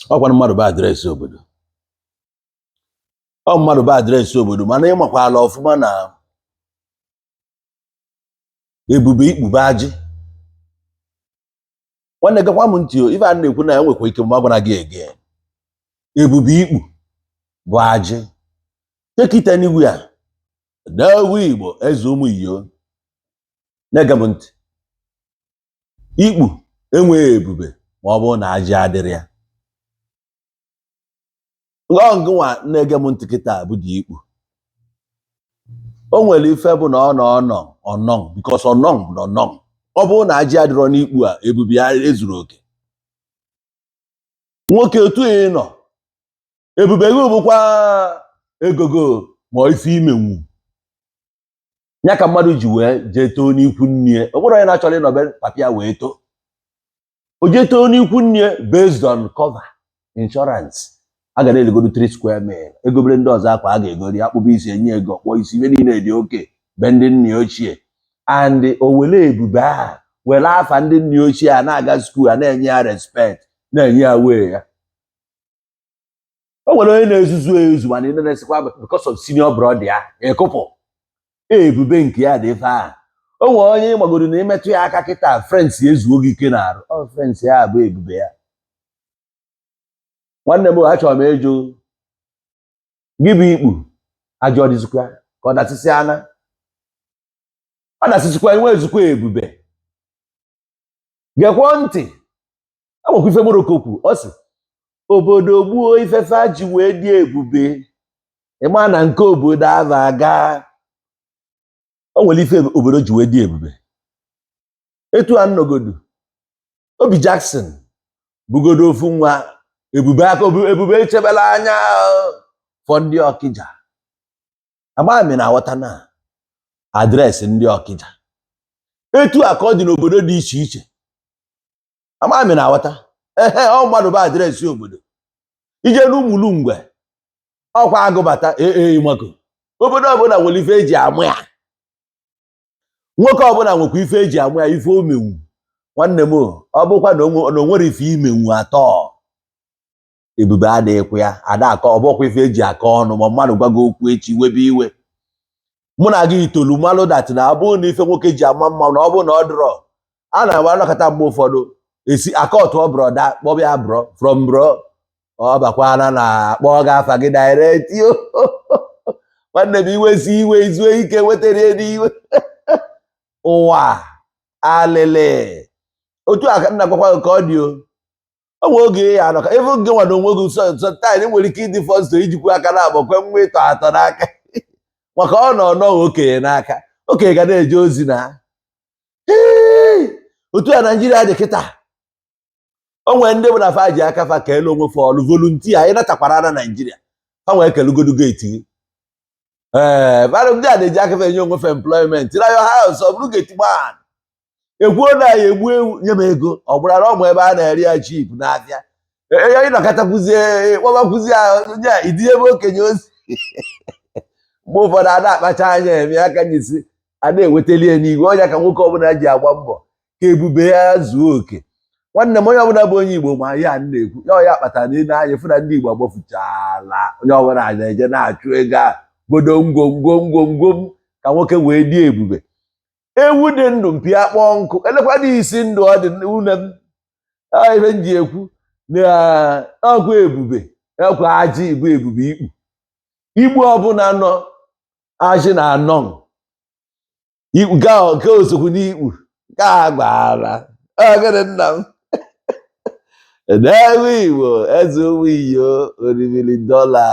Ọkwanụ mmadụ bụ address obodo. Ọ mmadụ bụ address obodo, mana ịmakwala ọfụma na ebube ikpube ajị. Nwanne, gekwa m ntị o. Ife a na-ekwu na ya nwekwa ike mgbe agwara gị ege. Ebube ikpu bụ ajị. Take it anywhere. N'ewu Igbo, eze ụmụ iyo, na-ege m ntị. Ikpu enweghị ebube ma ọ bụrụ na ajị adịrị ya. Ngọ ngụnwa na-ege m ntị kịta bụ dị ikpu. O nwere ife bụ na ọ nọ ọnọ ọnọng, because ọnọng bụ na ọnọng. Ọ bụrụ na ajị adịrọ n'ikpu a, ebube ya ezuru oke. Nwoke, otu ị nọ, ebube gị bụkwa egogo ma ife imenwu ya ka mmadụ ji wee jee too n'ikwu nne. Ọ bụrụ onye na-achọrọ ịnọbe papa ya wee too, o jee too n'ikwu nne based on cover insurance. A ga na-elegodo 3 square meal, egobere ndị ọzọ akwa a ga-egori, akpụba isi, enye ego, kpọọ isi, ibe niile dị oke be ndị nne ochie. And o were ebube a, were afa ndị nne ochie a na-aga school, a na-enye ya respect, na-enye ya wee ya. O nwere onye na-ezuzu ezu, mana ị na-esikwa because of senior brother ya ịkụpụ ebube nke ya dị ife a. O nwere onye ịgbagoro na imetụ ya aka kịta, friends ya ezuo gị ike n'arụ. Ọ friends ya bụ ebube ya. Nwanne m, achọrọ m ịjụ gị bụ ikpu ajọ dịzikwa ka ọ dasịsị ana, ọ dasịsịkwa enwe ezukwa ebube. Gekwuo ntị, enwekwa ife Morocco kwu. Ọ sị obodo gbuo ifefe ji wee dị ebube, ịma na nke obodo ahụ aga. O nwere ife obodo ji wee dị ebube. Etu a nnọgodu, Obi Jackson bugodo ofu nwa ebube aka ebube echebela anya fọ ndị Ọkịja. Amaghị m na aghọta na address ndị Ọkịja. Etu a ka ọ dị n'obodo dị iche iche. Amaghị m na aghọta. Ehe, ọ mmadụ bụ address obodo. Ije n'Ụmụlungwe, ọkwa agụbata ee mako. Obodo ọbụla nwere ife eji amụ ya. Nwoke ọbụla nwekwa ife eji amụ ya, ife omenwu. Nwanne m, ọ bụkwa na o nwere ife imenwu atọ, ebube adịghịkwa ya ada akọ. Ọ bụkwa ife eji akọ ọnụ ma mmadụ gwa gị okwu echi webe iwe. Mụ na gị itolu malụ that na ọ bụrụ na ife nwoke ji ama mma na ọ bụrụ na ọ dịrọ a na-agba anọkọta. Mgbe ụfọdụ esi akọtụọ brother, kpọbịa ya bro from bro, ọ bakwana na akpọ gị afa gị direct. Nwanne m, iwe si iwe izuo ike wetara ya n'iwe ụwa alịlị. Otu a ka nna gwakwa gị ka ọ dị. O nwere oge ya anọ ka ebe gị nwa na onwe gị sometimes nwere ike ịdị fọstọ ijikwa aka na abọ kwe nwa ịtọ atọ n'aka, maka ọ nọ nọọ okenye n'aka, okenye ga na-eje ozi na. Hey! Otu a Naijiria dị kịta, o nwere ndị bụ na fa ji aka fa keelu onwe fa ọlụ volunteer. Anyị natakwara na Naijiria, fa nwee kelugodu gate gị. Ee, bara ndị a na-eji aka fa enye onwe fa employment na your house. Ọ bụrụ gate man, ekwuo na ya egbu ewu, nye m ego, ọ bụrụ na ọ mụ ebe a na-ere ya cheap n'afịa. Ịnọkọtakwuzie, kpọbakwuzie nye idinye ebe okenye ozi. Mgbe ụfọdụ a na-akpacha anya eme aka nyisi a na-ewetali ya n'igwe ọnya ka nwoke ọbụla ji agba mbọ ka ebube ya zuo oke. Nwanne m, onye ọbụla bụ onye Igbo ma ya na-ekwu ya, ọ ya kpatara n'ile anya fụ na ndị Igbo agbafuchala. Onye ọbụla na-eje na-achụ ego a godo ngwongwo ngwongwo m ka nwoke wee dị ebube. Ewu dị ndụ mpi akpọọ nkụ, elekwana isi ndụ ọ dị une m. Ọ ife m ji ekwu na ọkwa ebube, ọkwa ajị bụ ebube ikpu. Igbu ọbụla nọ ajị na anọ ikpu nke osokwu n'ikpu nke a gbara ogene. Nna m, n'ewe Igbo, eze ụmụ iyo, oribili dọla.